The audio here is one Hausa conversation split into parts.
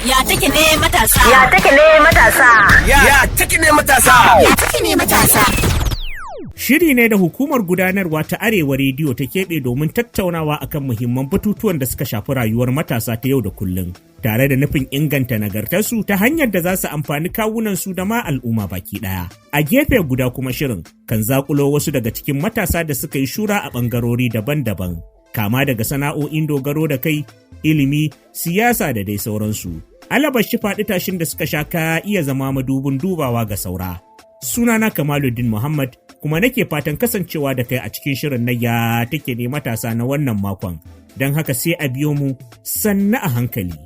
Ya take ne matasa? Ya take ne matasa? Ya take ne matasa? Ya take ne matasa? Shiri ne da hukumar gudanarwa ta Arewa Rediyo ta keɓe domin tattaunawa akan muhimman batutuwan da suka shafi rayuwar matasa ta yau da kullum, tare da nufin inganta nagartarsu ta hanyar da za su amfani kawunansu da ma al'umma baki ɗaya. A gefe guda kuma shirin kan zakulo wasu daga cikin matasa da suka yi shura a ɓangarori daban-daban, kama daga sana'o'in dogaro da kai, ilimi, siyasa da dai sauransu. Alabashi faɗi tashin da suka sha ka iya zama madubin dubawa ga saura. Sunana Kamaluddin Muhammad, kuma nake fatan kasancewa da kai a cikin shirin na Ya Take Ne Matasa na wannan makon. Don haka sai a biyo mu sannu a hankali.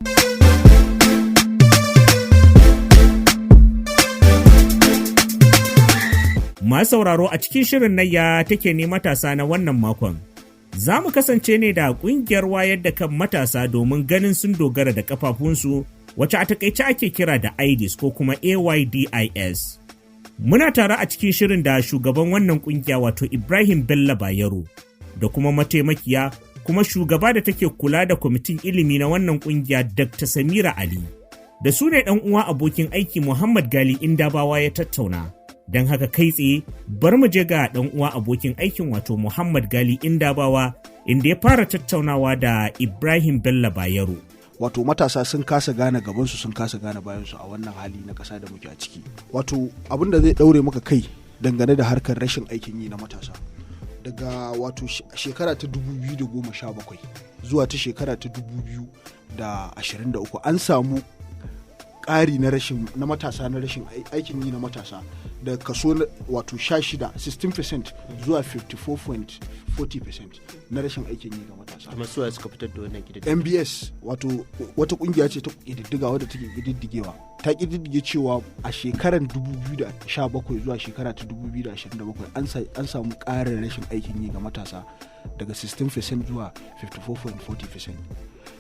Masu sauraro, a cikin shirin na Ya Take Ne Matasa na wannan makon, za mu kasance ne da ƙungiyar wayar da kan matasa domin ganin sun dogara da kafafunsu, wacce a takaice ake kira da IDIS ko kuma AYDIS. Muna tare a cikin shirin da shugaban wannan kungiya, wato Ibrahim Bello Bayero, da kuma mataimakiya kuma shugaba da take kula da kwamitin ilimi na wannan kungiya, Dr. Samira Ali. Da su ne ɗan uwa abokin aiki Muhammad Gali Indabawa ya tattauna. Don haka kai tsaye bar mu je ga ɗan uwa abokin aikin, wato Muhammad Gali Indabawa, inda ya fara tattaunawa da Ibrahim Bello Bayero. Wato matasa sun kasa gane gabansu, sun kasa gane bayansu a wannan hali na ƙasa da muke a ciki. Wato abin da zai ɗaure maka kai dangane da harkar rashin aikin yi na matasa, daga wato shekara ta 2017 zuwa ta shekara ta 2023, an samu ƙari na rashin na matasa, na rashin aikin yi na matasa, da kaso wato 16, 16% zuwa 54.40% na rashin aikin yi ga matasa. Kamar suwa suka fitar da wannan ƙididdiga? MBS, wato wata kungiya ce ta ƙididdiga wadda take ƙididdigewa, ta ƙididdige cewa a shekarar 2017 zuwa shekara ta 2027 an samu ƙarin rashin aikin yi ga matasa daga 16% zuwa 54.40%.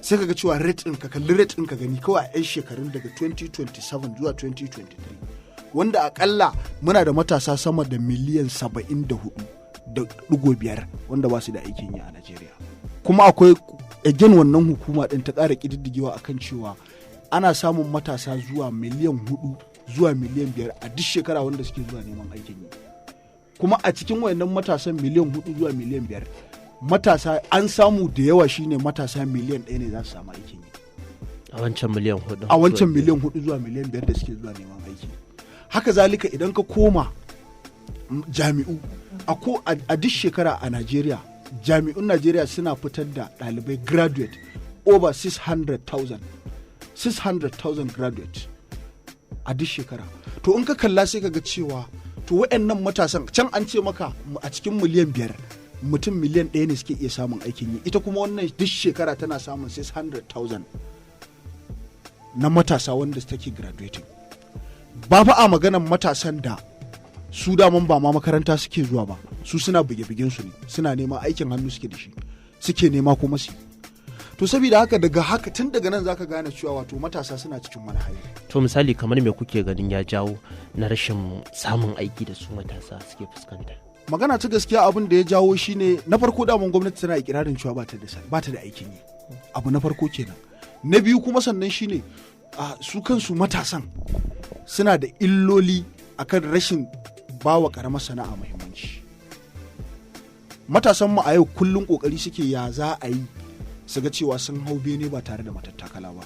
Sai ka ga cewa rate ɗin, ka kalli rate ɗin ka gani kawai a 'yan shekarun daga 2027 zuwa 2023, wanda akalla muna da matasa sama da miliyan 74.5 wanda ba su da aikin yi a Najeriya. Kuma akwai again wannan hukuma ɗin ta ƙara ƙididdigewa akan cewa ana samun matasa zuwa miliyan 4 zuwa miliyan 5 a duk shekara wanda suke zuwa neman aikin yi. Kuma a cikin wayannan matasan miliyan 4 zuwa miliyan 5, matasa an samu da yawa shine matasa miliyan 1 ne za su samu aikin yi. A wancan miliyan 4. A wancan miliyan 4 zuwa miliyan 5 da suke zuwa neman aiki. Haka zalika idan ka koma jami'u, a duk shekara a Najeriya, jami'un Najeriya suna fitar da ɗalibai graduate over 600,000, 600,000 graduate a duk shekara. To in ka kalla sai ka ga cewa to waɗannan matasan can an ce maka a cikin miliyan 5, mutum miliyan 1 ne suke iya samun aikin yi. Ita kuma wannan duk shekara tana samun 600,000 na matasa wanda take graduating. Ba fa a maganan matasan da su daman ba ma makaranta suke zuwa ba, su suna buge-bugen su ne, suna nema aikin hannu suke da shi suke nema kuma su. To saboda haka daga haka, tun daga nan zaka gane cewa wato matasa suna cikin wani hali. To misali kamar me kuke ganin ya jawo na rashin samun aiki da su matasa suke fuskanta? Magana ta gaskiya, abin da ya jawo shine na farko, daman gwamnati tana ikirarin cewa ba ta da aikin yi. Abu na farko kenan. Na biyu kuma sannan shine su kansu matasan suna da illoli akan rashin bawa karamar sana'a muhimmanci. Matasan mu a yau kullum kokari suke ya za a yi su ga cewa sun hau bene ba tare da matattakala ba.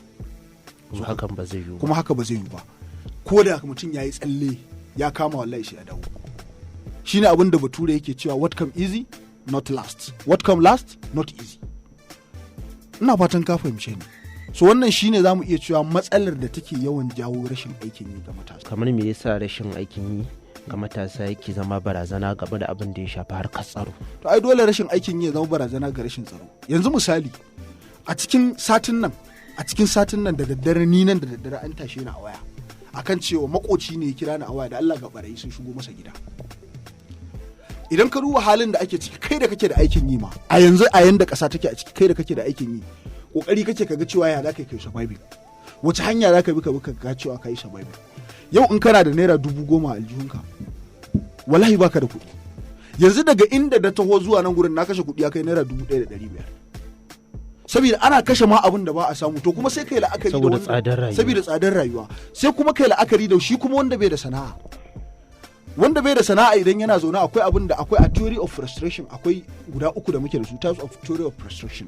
Kuma hakan ba zai yiwu ba. Kuma haka ba zai yiwu ba. Ko da mutum ya yi tsalle ya kama, wallahi shi ya dawo. Shine abin da Bature yake cewa "What come easy not last, what come last not easy." Ina fatan ka fahimce ni. So wannan shine zamu iya cewa matsalar da take yawan jawo rashin aikin yi ga matasa. Kamar me yasa rashin aikin yi ga matasa yake zama barazana game da abin da ya shafi harkar tsaro? To ai dole rashin aikin yi ya zama barazana ga rashin tsaro. Yanzu misali, a cikin satin nan da daddare, ni nan da daddare an tashe ni a waya akan cewa makoci ne ya kira ni a waya da Allah ga barayi sun shigo masa gida. Idan ka duba halin da ake ciki, kai da kake da aikin yi ma a yanzu, a yanda ƙasa take a ciki, kai da kake da aikin yi kokari kake ka ga cewa ya za ka kai surviving, wace hanya za ka bi ka bi ka ga cewa ka yi surviving. Yau in kana da naira 10,000 a aljihunka, wallahi baka da kuɗi. Yanzu daga inda da taho zuwa nan gurin na kashe kuɗi ya kai naira 1,500. Saboda ana kashe ma abin da ba a samu. To kuma sai kai la'akari da Saboda tsadar rayuwa. Saboda tsadar rayuwa. Sai kuma kai la'akari da shi kuma wanda bai da sana'a. Wanda bai da sana'a, idan yana zaune, akwai abin da akwai a theory of frustration. Akwai guda uku da muke da su, types of theory of frustration.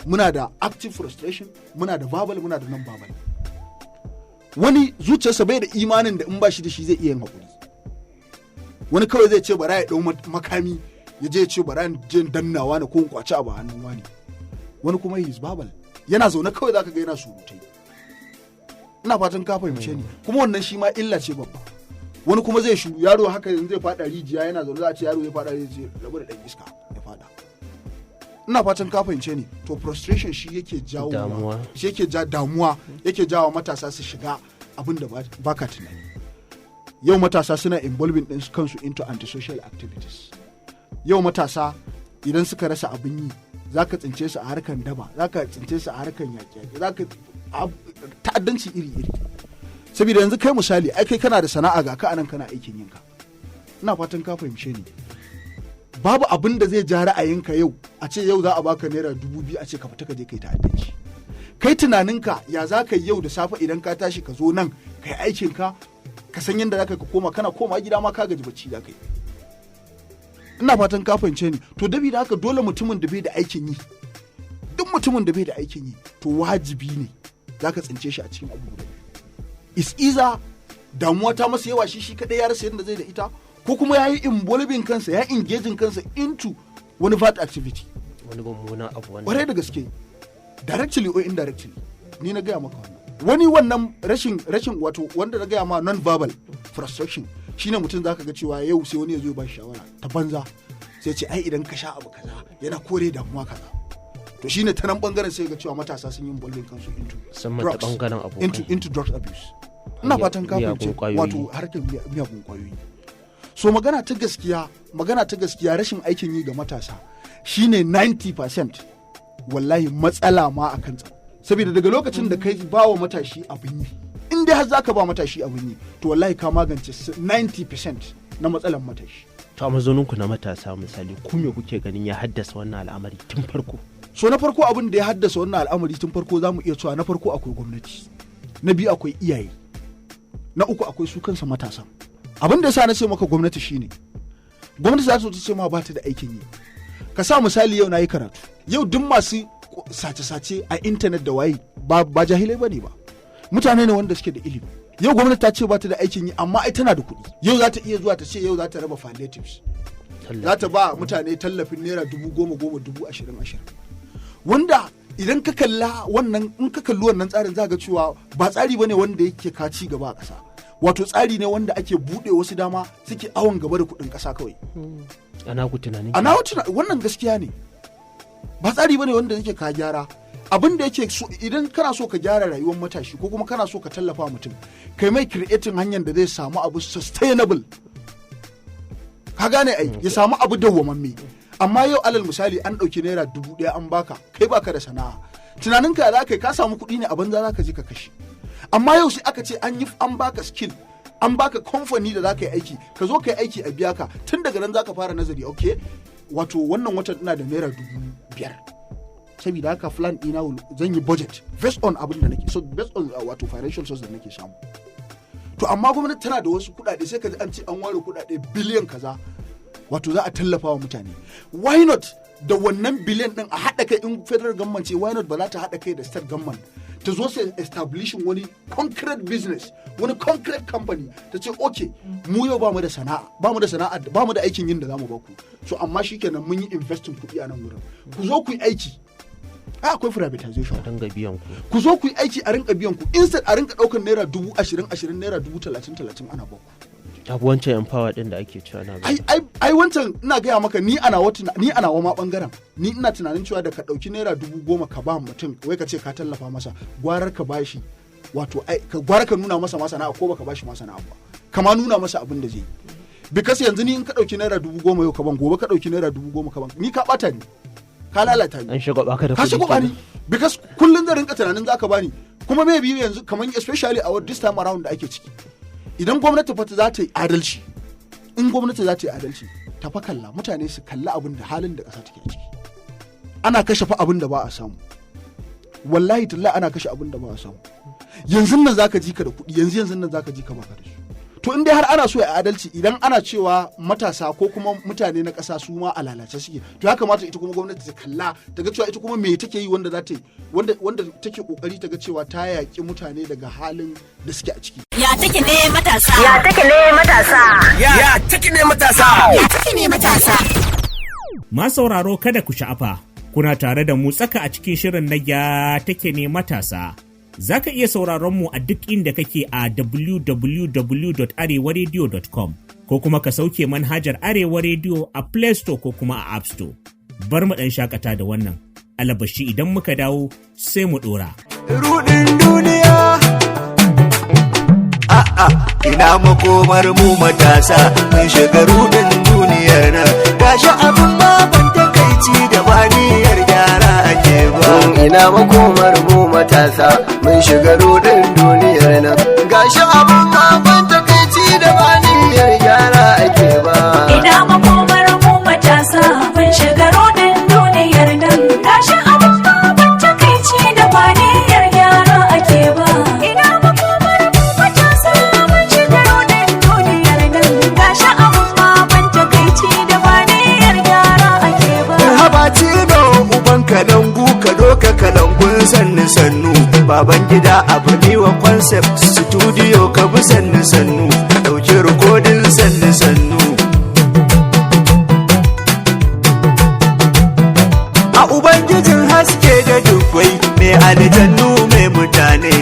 Muna da active frustration, muna da verbal, muna da non-verbal. Wani zuciyarsa bai da imanin da in ba shi da shi zai iya yin haƙuri. Wani kawai zai ce bara ya ɗau makami, ya je ya ce bara in je in dannawa na ko in kwaci abu a hannun wani. Wani kuma he is verbal, yana zaune kawai zaka ga yana surutai. Ina fatan ka fahimce ni. Kuma wannan shi ma illa ce babba. Wani kuma zai shu yaro haka, yanzu zai fada rijiya, yana zaune, za a ce yaro zai fada rijiya, rabu da dan iska, ya fada. Ina fatan ka fahimce ni. To frustration shi yake jawo Damuwa. Shi yake ja damuwa, yake jawo matasa su shiga abin da baka tunani. Yau matasa suna involving din kansu into antisocial activities. Yau matasa idan suka rasa abin yi, zaka tsince su a harkan daba, zaka tsince su a harkan yaƙe-yaƙe, zaka ta'addanci iri-iri. Saboda yanzu kai misali, ai kai kana da sana'a, ga ka anan kana aikin yinka. Ina fatan ka fahimce ni. Babu abin da zai ja ra'ayinka yau a ce yau za a baka ₦2,000, a ce ka fita ka je kai ta'addanci. Kai tunaninka ya za ka yi yau da safe idan ka tashi ka zo nan ka yi aikinka, ka san yadda za ka koma. Kana koma gida ma ka gaji, bacci za ka yi. Ina fatan ka fahimce ni. To dabi da haka, dole mutumin da bai da aikin yi, duk mutumin da bai da aikin yi, to wajibi ne za ka tsince shi a cikin abu guda biyu: is either damuwa ta masa yawa, shi shi kadai ya rasa yadda zai da ita, ko kuma ya yi involving kansa, ya engaging kansa into wani bad activity. Wani mummunan abu wanda Kwarai da gaske, directly or indirectly. Ni na gaya maka wannan. Wani wannan rashin wato wanda na gaya ma non verbal frustration shine mutum zaka ga cewa yau sai wani ya zo ya ba shi shawara ta banza, sai ce ai idan ka sha abu kaza yana kore damuwa kaza. To shine ta nan bangaren sai ga cewa matasa sun yi involving kansu into Musamman ta drugs, bangaren abokai. into drugs abuse. Ina fatan ka Miyagun fahimce. kwayoyi. Wato harkar miyagun kwayoyi. So magana ta gaskiya, rashin aikin yi ga matasa shine 90% wallahi matsala ma a kan tsaro. Saboda daga lokacin da kai ba wa matashi abin yi, in dai har zaka ba matashi abin yi, to wallahi ka magance 90% na matsalan matashi. To a mazauninku na matasa, misali, ku me kuke ganin ya haddasa wannan al'amari tun farko? So na farko, abin da ya haddasa wannan al'amari tun farko, za mu iya cewa na farko akwai gwamnati, na biyu akwai iyaye, na uku akwai su kansa matasan. Abin da yasa na ce maka gwamnati shine, gwamnati za ta zo ta ce ma ba ta da aikin yi. Ka sa misali, yau na yi karatu, yau duk masu sace-sace a intanet da waye ba jahilai ba ne ba, mutane ne wanda suke da ilimi. Yau gwamnati ta ce ba ta da aikin yi, amma ai tana da kuɗi. Yau za ta iya zuwa ta ce yau za ta raba palliatives, za ta ba mutane tallafin ₦10,000 goma, 20,000 20, wanda idan ka kalla wannan, in ka kalli wannan tsarin, za ga cewa ba tsari bane wanda yake ka ci gaba a ƙasa. Wato tsari ne wanda ake buɗe wasu dama suke awon gaba da kuɗin ƙasa kawai. Ana ku tunanin A nawa wannan gaskiya ne, ba tsari bane wanda yake ka gyara. Abin da yake so, idan kana so ka gyara rayuwar matashi ko kuma kana so ka tallafa mutum, kai mai creating hanyar da zai samu abu sustainable. Ka gane ai, ya samu abu dawwamamme. Amma yau alal misali an ɗauki ₦1,000 an baka, kai baka da sana'a, tunaninka za ka yi ka samu kuɗi ne a banza, za ka je ka kashe. Amma yau sai aka ce an yi an baka skill, an baka kamfani da za ka yi aiki, ka zo ka yi aiki a biya ka, tun daga nan za ka fara nazari: ok, wato wannan watan ina da ₦5,000, saboda haka plan ɗina zan yi budget based on abin da nake so, based on wato financial source da nake samu. To amma gwamnati tana da wasu kuɗaɗe, sai ka ji an ce an ware kuɗaɗe biliyan kaza, wato za a tallafa wa mutane. Why not da wannan biliyan din a haɗa kai, in federal government ce, why not ba za ta haɗa kai da state government ta zo su establishing wani concrete business, wani concrete company, ta ce okay, mu yau ba mu da sana'a, ba mu da sana'a, ba mu da aikin yin da zamu baku, so amma shikenan mun yi investing kuɗi a nan wurin, ku zo ku yi aiki. Ai akwai privatization. A dinga biyan ku. Ku zo ku yi aiki a rinka biyan ku, instead a rinka ɗaukar ₦20,000 20, ₦30,000 30 ana baku. Abu wancan N-Power din da ake cewa na Ai wancan ina gaya maka, ni ana wa ma bangaren ni ina tunanin cewa da ka dauki ₦10,000 ka ba mutum, wai ka ce ka tallafa masa, gwarar ka bashi, wato ai ka gwara ka nuna masa ma sana'a, ko baka bashi ma sana'a ba, kama nuna masa abin da zai yi. Because yanzu ni in ka dauki ₦10,000 yau ka ban, gobe ka dauki ₦10,000 ka ban, ni ka bata ni, ka lalata ni. An shiga baka da Ka kuɗi shigo bani kenan. Because kullun zan rinka tunanin zaka bani. Kuma maybe yanzu kamar especially a this time around da ake ciki, idan gwamnati fa za ta yi adalci, in gwamnati za ta yi adalci, ta fa kalla mutane, su kalli abin da halin da ƙasa take ciki. Ana kashe fa abin da ba a samu. Wallahi tallahi ana kashe abin da ba a samu. Yanzu nan zaka ji ka da kuɗi, yanzu nan zaka ji ka baka da su. To in dai har ana so ya adalci, idan ana cewa matasa ko kuma mutane na ƙasa su ma a lalace suke, to ya kamata ita kuma gwamnati ta kalla ta ga cewa ita kuma me take yi wanda za ta yi wanda take kokari ta ga cewa ta yaƙi mutane daga halin da suke a ciki. Ya take ne matasa? Ya take ne matasa? Ya take ne matasa? Ya take ne matasa? Ma sauraro, kada ku sha'afa, kuna tare da mu tsaka a cikin shirin na Ya take ne matasa. Za ka iya sauraron mu a duk inda kake a www.arewaradio.com ko kuma ka sauke manhajar Arewa Radio a Play Store ko kuma a App Store. Bar mu ɗan shakata da wannan. Alabashi idan muka dawo sai mu ɗora. Rudin duniya, a'a, ina makomar mu matasa? Mun shiga rudin duniyar nan, gashi abin ma ban takaici da baniyar gyara ake ba. Ina makomar mu matasa? Mun shiga rudin duniyar nan, gashi abun ban takaici da baniyar gyara ake ba. Ina makomar mu matasa? Mun shiga rodin duniyar nan. Gashi abin ban takaici da ba niyyar gyara ake ba. Ina makomar mu matasa? Mun shiga rodin duniyar nan. Gashi abin ban takaici da ba niyyar gyara ake ba. Haba Tino uban kalangu, ka doka kalangun sannu sannu. Baban gida abu ne wa Concept Studio, ka bi sannu sannu, ka ɗauki rikodin sannu sannu. A ubangijin haske da dubbai, mai aljannu mai mutane,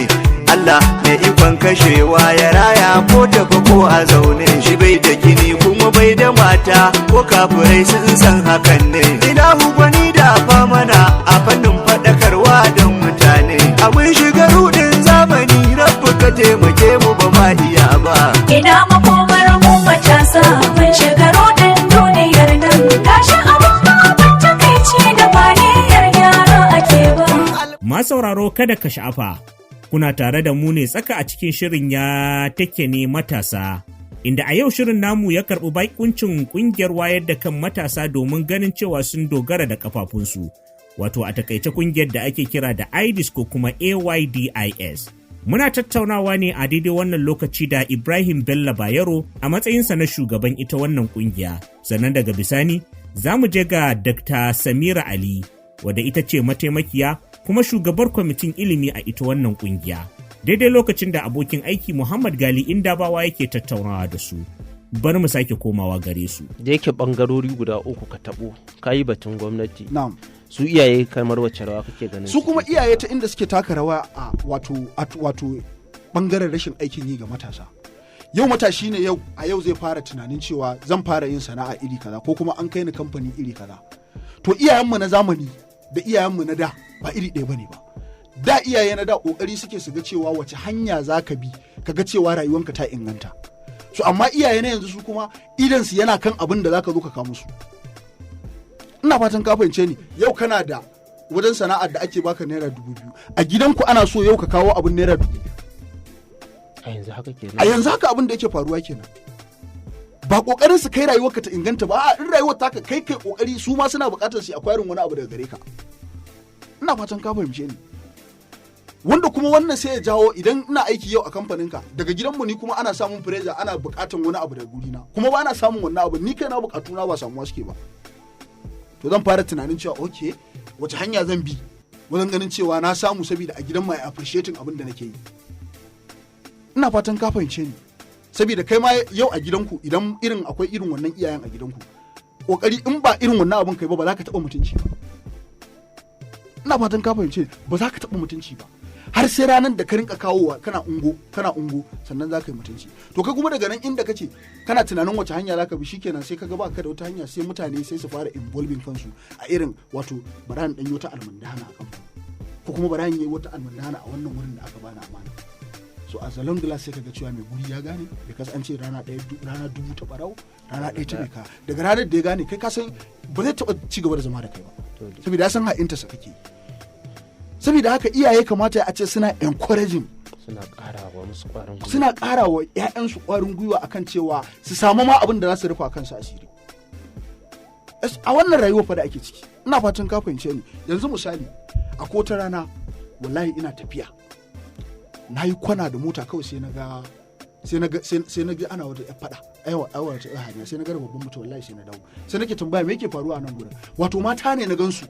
Allah mai ikon kashewa ya raya, ko tafi ko a zaune, shi bai da gini kuma bai da mata, ko kafirai sun san hakan ne. Ina gwani da famana a fannin faɗakarwa don mutane, a mun shiga rudin zamani, Rabbu ka taimake mu, ba ma iya ba. Ina makomar mu matasa? Mun shiga rodin duniyar nan. Gashi abin ban takaici da ba niyyar gyara ake ba. Ma sauraro, kada ka sha'afa, kuna tare da mu ne tsaka a cikin shirin Ya take ne matasa. Inda a yau shirin namu ya karɓi bakuncin ƙungiyar wayar da kan matasa domin ganin cewa sun dogara da kafafunsu. Wato a takaice ƙungiyar da ake kira da IDIS ko kuma AYDIS. Muna tattaunawa ne a daidai wannan lokaci da Ibrahim Bello Bayero a matsayinsa na shugaban ita wannan ƙungiya. Sannan daga bisani za mu je ga Dr. Samira Ali, wadda ita ce mataimakiya kuma shugabar kwamitin ilimi a ita wannan kungiya. Daidai lokacin da abokin aiki Muhammad Gali Indabawa yake tattaunawa da su. Bari mu sake komawa gare su. Da yake bangarori guda uku ka taɓo, ka yi batun gwamnati, Na'am. su iyaye kamar wacce rawa kake ganin Su kuma suke iyaye ta inda suke taka rawa a wato bangaren rashin aikin yi ga matasa, yau matashi ne yau a yau zai fara tunanin cewa zan fara yin sana'a iri kaza ko kuma an kai ni kamfani iri kaza. To iyayenmu na zamani da iyayenmu na da ba iri ɗaya bane ba. Da iyaye na da kokari suke su ga cewa wace hanya za ka bi ka ga cewa rayuwanka ta inganta. So amma iyaye na yanzu su kuma idansu yana kan abin da za ka zo ka kawo musu. Ina fatan ka fahimce ni. Yau kana da wajen sana'ar da ake baka ₦2,000 a gidanku, ana so yau ka kawo abin ₦2,000. A yanzu haka kenan? A yanzu haka abin da yake faruwa kenan. Ba kokarin su kai rayuwarka ta inganta ba, a'a, in rayuwar taka kai kai kokari, su ma suna bukatar su acquiring wani abu daga gare ka. Ina fatan ka fahimce ni. Wanda kuma wannan sai ya jawo idan ina aiki yau a kamfaninka, daga gidanmu ni kuma ana samun pressure, ana bukatan wani abu daga gurina, kuma ba na samun wannan abu, ni kai na bukatuna ba samuwa suke ba. To zan fara tunanin cewa okay, wace hanya zan bi wajen ganin cewa na samu, saboda a gidan mai appreciating abin da nake yi. Ina fatan ka fahimce ni. Saboda kai ma yau a gidanku, idan irin akwai irin wannan iyayen a gidanku, kokari in ba irin wannan abin kai ba, ba za ka taba mutunci ba. Ina fatan ka fahimce ni. Ba za ka taba mutunci ba har sai ranar da ka rinka kawowa, kana ungo, kana ungo, sannan za ka yi mutunci. To kai kuma daga nan inda kace kana tunanin wace hanya za ka bi, shikenan sai ka ga ba ka da wata hanya, sai mutane sai su fara involving kansu a irin wato bara in dan yi wata almundahana a kamfani, ko kuma bara in yi wata almundahana a wannan wurin da aka bani amana. So a zalon glass sai kaga cewa mai guri ya gane, because an ce rana ɗaya rana dubu ta barau, rana ɗaya ta mai ka. Daga ranar da ya gane kai, ka san ba zai taɓa ci gaba da zama da kai ba, saboda ya san ha'inta sa kake yi. Saboda haka iyaye kamata a ce suna encouraging, suna ƙara wa musu ƙwarin gwiwa. Suna ƙara wa 'ya'yansu ƙwarin gwiwa akan cewa su samu ma abin da za su rufa kansu asiri a wannan rayuwar fa da ake ciki. Ina fatan ka fahimce ni. Yanzu misali, a wata rana Wallahi ina tafiya, na yi kwana da mota kawai, sai na ga ana wata yar fada, aiwa aiwa, wata yar hanya. Sai na ga da babban mutum. Wallahi sai na dawo, sai nake tambaya me yake faruwa a nan gurin. Wato mata ne na gansu,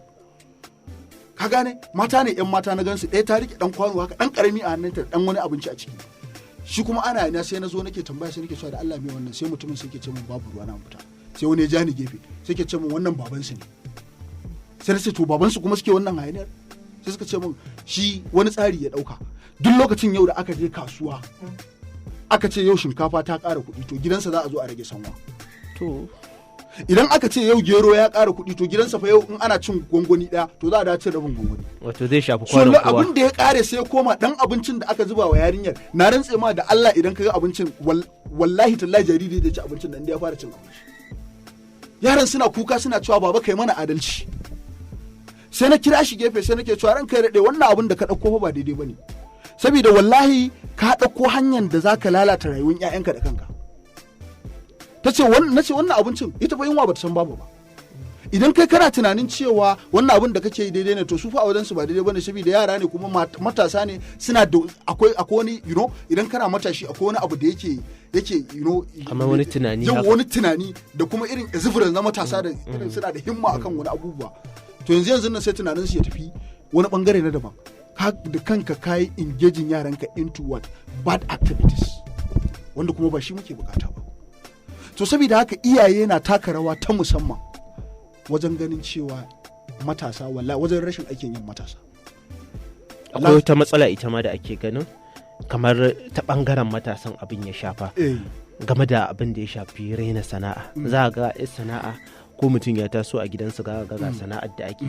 ka gane, mata ne, yan mata na gansu. Ɗaya ta rike dan kwano haka dan karami a hannunta da dan wani abinci a ciki, shi kuma ana yana. Sai na zo nake tambaya, sai nake cewa da Allah me wannan? Sai mutumin sai ke ce min babu ruwa, na fita. Sai wani ya ja ni gefe, sai ke ce min wannan baban su ne. Sai na ce to baban su kuma suke wannan hayaniyar? Sai suka ce min shi wani tsari ya dauka, duk lokacin yau da aka je kasuwa aka ce yau shinkafa ta ƙara kuɗi, to gidansa za a zo a rage sanwa. Idan aka ce yau gero ya ƙara kuɗi, to gidansa fa yau in ana cin gwangwani ɗaya, to za a dace rabin gwangwani. Wato zai shafi So kwanon kowa. Abin da ya kare sai ya koma dan abincin da aka zuba wa yarinyar. Na rantse ma da Allah, idan ka ga abincin, wallahi tallahi jariri da ci abincin nan da ya fara cin abinci. Yaran suna kuka, suna cewa baba, kai mana adalci. Sai na kira shi gefe, sai nake cewa ranka ya daɗe, wannan abin da ka ɗauko fa ba daidai bane, saboda wallahi ka ɗauko hanyar da zaka lalata rayuwar 'ya'yanka da kanka. Ta ce na ce wannan abincin, ita fa yunwa bata san babu ba. Idan kai kana tunanin cewa wannan abin da kake yi daidai ne, to su fa a wajen su ba daidai bane, saboda yara ne kuma matasa ne, suna da akwai wani, idan kana matashi akwai wani abu da yake Kamar wani tunani yau haka. Wani tunani da kuma irin exuberance na matasa da irin suna da himma akan wani abubuwa. To yanzu nan sai tunanin su ya tafi wani bangare na daban. Ka da kanka kai engaging yaranka into what? Bad activities, wanda kuma ba shi muke bukata ba. To saboda haka iyaye na taka rawa ta musamman wajen ganin cewa matasa, wallahi, wajen rashin aikin yin matasa. Akwai wata matsala ita ma da ake ganin kamar ta bangaren matasan abin ya shafa, game da abin da ya shafi raina sana'a. Za a ga yar sana'a ko mutum ya taso a gidansu, ga sana'ar da ake,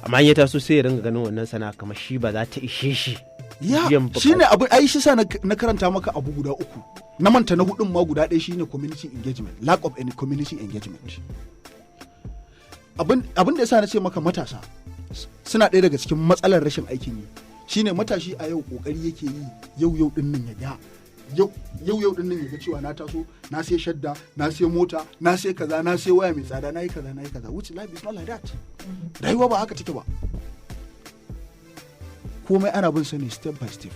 amma in ya taso sai ya ringa ganin wannan sana'a kamar shi ba za ta ishe shi ya biyan bukatu. Shine abu ai shi sa na karanta maka abu guda uku, na manta na hudun ma guda ɗaya, shine community engagement, lack of any community engagement. Abin da yasa na ce maka matasa suna ɗaya daga cikin matsalar rashin aikin yi shine matashi a yau kokari yake yi yau yau din nan ya ga yau yau yau din nan ya ga cewa na taso, na sai shadda, na sai mota, na sai kaza, na sai waya mai tsada, na yi kaza, na yi kaza, which life is not like that. Rayuwa ba haka take ba. Komai ana bin sa ne step by step,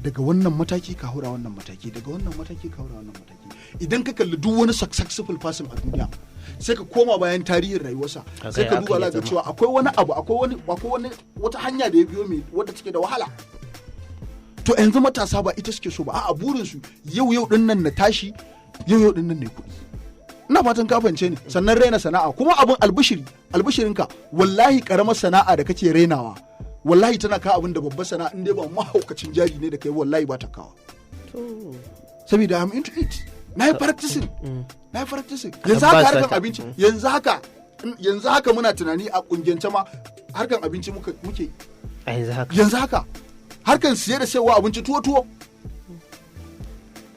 daga wannan mataki ka haura wannan mataki, daga wannan mataki ka haura wannan mataki. Idan ka kalli duk wani successful person a duniya, sai ka koma bayan tarihin rayuwarsa, Ka sai ga ka ya duba aka za yi ga zama. cewa akwai wani abu, akwai wani wata hanya da ya biyo mai wadda take da wahala. To yanzu matasa ba ita suke so ba. A'a, burin su yau yau din nan na tashi, yau yau din nan ne kuɗi. Ina fatan ka fahimce ni. Sannan raina sana'a kuma, abin albishiri, albishirinka, wallahi karamar sana'a da kake rainawa, wallahi tana ka abin da babbar sana'a, in dai ba mahaukacin jari ne da kai, wallahi ba ta kawo. Saboda I'm into it, na yi practicing, na yi practicing. Yanzu ba haka harkan sata. abinci, yanzu haka muna tunani a kungiyance ma harkan abinci muke. A yanzu haka? Yanzu haka harkan siye da sayarwa abinci, tuwo tuwo.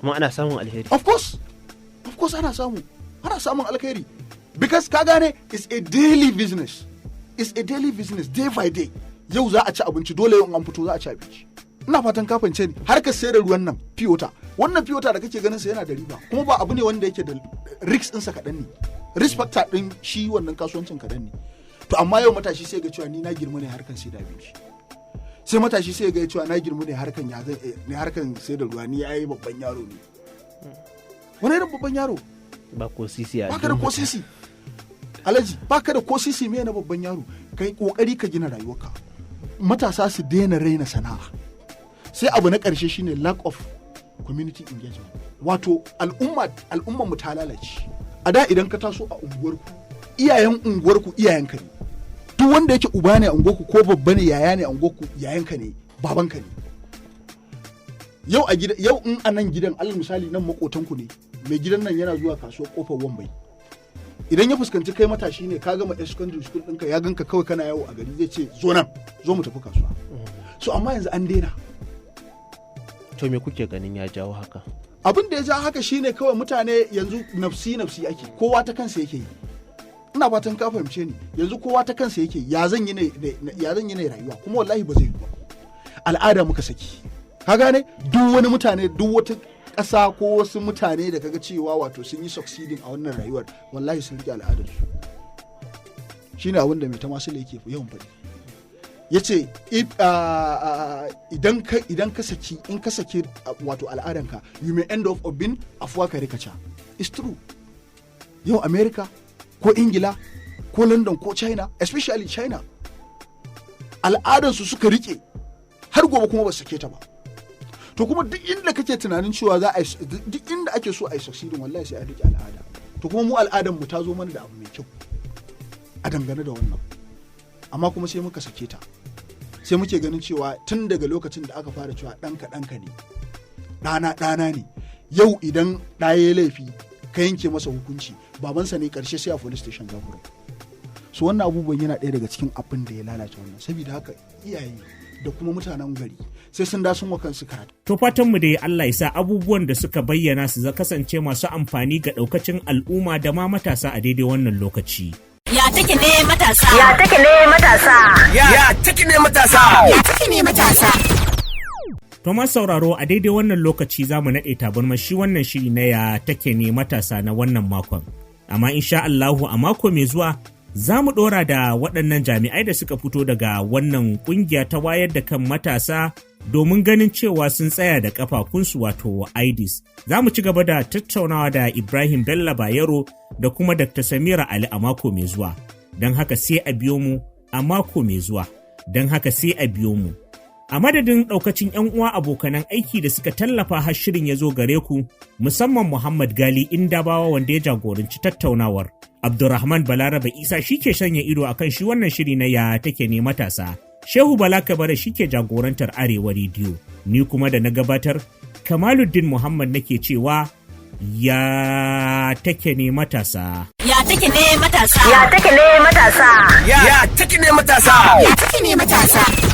Kuma ana samun alheri? Of course ana samu, ana samun alkhairi, because ka gane it's a daily business, it's a daily business, day by day. Yau za a ci abinci, dole yau in an fito za a ci abinci. Ina fatan ka fahimce ni. Har ka sayar da ruwan nan, pure water, wannan pure water da kake ganin sa yana da riba, kuma ba abu ne wanda yake da risk ɗinsa kaɗan ne, risk factor ɗin shi wannan kasuwancin kaɗan ne. To amma yau matashi sai ga cewa ni na girma ne harkan sai da abinci. Sai matashi sai ga cewa na girma ne harkan, ya zan ne harkan sai da ruwa, ni ai babban yaro ne. Wani irin babban yaro? Ba ko sisi a Baka da ko sisi, alhaji, baka da ko sisi, me na babban yaro? Kai kokari ka gina rayuwarka. Matasa su daina raina sana'a. Sai abu na ƙarshe shine lack of community engagement, wato al'umma, al'ummar mu ta lalace. A da idan ka taso a unguwarku, iyayen unguwarku iyayenka ne. Duk wanda yake uba ne a unguwarku ko babba ne, yaya ne a unguwarku, yayanka ne, babanka ne. Yau a gida, yau in a nan gidan, alal misali nan makotanku ne, mai gidan nan yana zuwa kasuwar Kofar Wambai. Idan ya fuskanci kai matashi ne, ka gama secondary school ɗinka, ya ganka kawai kana yawo a gari, zai ce zo nan, zo mu tafi kasuwa. So amma yanzu an daina. To me kuke ganin ya jawo haka? Abin da ya ja haka shine kawai mutane yanzu nafsi nafsi ake, kowa ta kansa yake yi. Ina fatan ka fahimce ni. Yanzu kowa ta kansa yake, ya zan yi ne, ya zan yi ne rayuwa, kuma wallahi ba zai yi ba. Al'ada muka saki, ka gane? Duk wani mutane, duk wata ƙasa ko wasu mutane da kaga cewa wato sun yi succeeding a wannan rayuwar, wallahi sun rike al'adarsu. Shine abin da Maitama Sule yake yawan faɗi. Ya ce idan ka saki in ka saki wato al'adanka, you may end up of being afuwa caricature. It's true. Yau America ko Ingila ko London ko China, especially China, al'adansu suka rike har gobe kuma ba su sake ta ba. To kuma duk inda kake tunanin cewa za a duk inda ake so a yi succeeding, wallahi sai a rike al'ada. To kuma mu al'adan mu ta zo mana da abu mai kyau a dangane da wannan, amma kuma sai muka sake ta. Sai muke ganin cewa tun daga lokacin da aka fara cewa ɗanka ɗanka ne, ɗana ɗana ne, yau idan ɗaya ya laifi ka yanke masa hukunci, babansa ne karshe sai a police station za ku rabu. So wannan abubuwan yana ɗaya daga cikin abin da ya lalata wannan. Saboda haka iyaye da kuma mutanen gari sai sun da sun wa kansu karatu. To fatanmu dai Allah ya sa abubuwan da suka bayyana su kasance masu amfani ga ɗaukacin al'umma da ma matasa a daidai wannan lokaci. Ya take ne matasa? Ya take ne matasa? Ya take ne matasa? Ya take ne matasa? To masu sauraro, a daidai wannan lokaci za mu naɗe tabarmar shi wannan shiri na Ya take ne matasa na wannan makon. Amma insha Allahu a mako mai zuwa za mu ɗora da waɗannan jami'ai da suka fito daga wannan ƙungiya ta wayar da kan matasa domin ganin cewa sun tsaya da ƙafafunsu, wato IDIS. Za mu ci gaba da tattaunawa da Ibrahim Bello Bayero da kuma Dr. Samira Ali a mako mai zuwa. Don haka sai a biyo mu a mako mai zuwa. Don haka sai a biyo mu. A madadin ɗaukacin 'yan uwa abokanan aiki da suka tallafa har shirin ya zo gare ku, musamman Muhammad Gali Indabawa wanda ya jagoranci tattaunawar. Abdulrahman Balaraba Isa shi ke sanya ido akan shi wannan shiri na Ya take ne matasa. Shehu Bala Kabara shi ke jagorantar Arewa Rediyo. Ni kuma da na gabatar, Kamaluddin Muhammad, nake cewa ya take ne matasa. Ya take ne matasa? Ya take ne matasa? Ya take ne matasa? Ya take ne matasa?